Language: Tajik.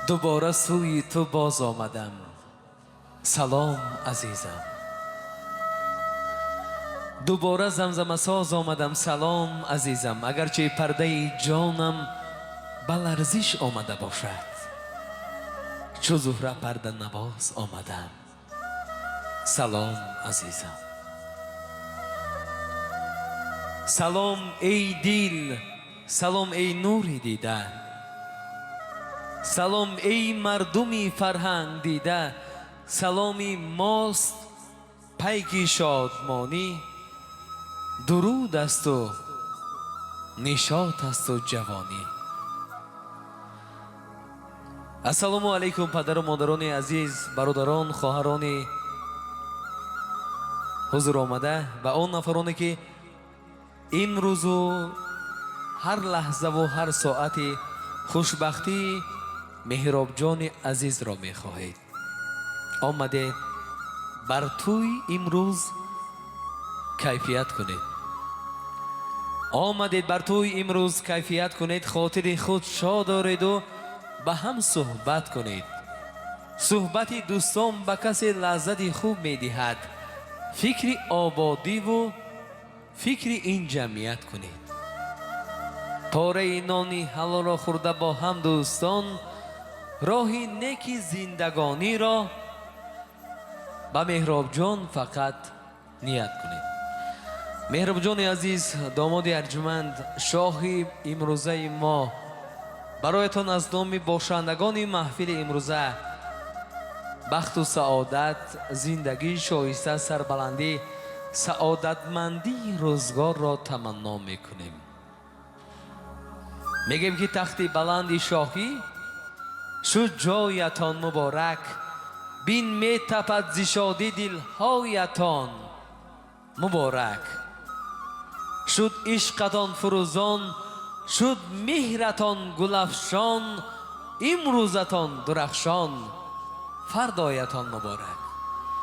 Дубора сӯи ту боз омадам, салом, азизам. Дубора замзамасоз омадам, салом, азизам. Агарчи пардаи ҷонам ба ларзиш омада бошад, чу Зуҳра парданавоз омадам, салом, азизам. Салом, эй дил, салом, эй нури дида, салом, эй мардуми фарҳанг дида. Саломи мост пайки шодмонӣ, дуруд асту нишот асту ҷавонӣ. Ассалому алайкум, падару модарони азиз, бародарон, хоҳарони ҳузур омада ва он нафароне, ки имрӯзу ҳар лаҳзаву ҳар соати хушбахтии Меҳробҷони азизро мехоҳед. Омадед бар тӯй имрӯз кайфият кунед. Омадед бар тӯй имрӯз кайфият кунед, хотири худ шод дореду ба ҳам суҳбат кунед. Суҳбати дӯстон ба касе лаззати хуб медиҳад. Фикри ободиву фикри ин ҷамъият кунед. Пораи нони ҳалолро хӯрда бо ҳам дӯстон, роҳи неки зиндагониро ба Меҳробҷон фақат ният кунед. Меҳробҷони азиз, домоди арҷуманд, шоҳи имрӯзаи мо, бароятон аз номи бошандагони маҳфили имрӯза бахту саодат, зиндагии шоиста, сарбаландӣ, саодатмандии рӯзгорро таманно мекунем. Мегӯем, ки тахти баланди шоҳӣ шуд ҷоятон муборак, бин метапад зи шодӣ дилҳоятон муборак. Шуд ишқатон фурӯзон, шуд меҳратон гулафшон, имрӯзатон дурахшон, фардоятон муборак.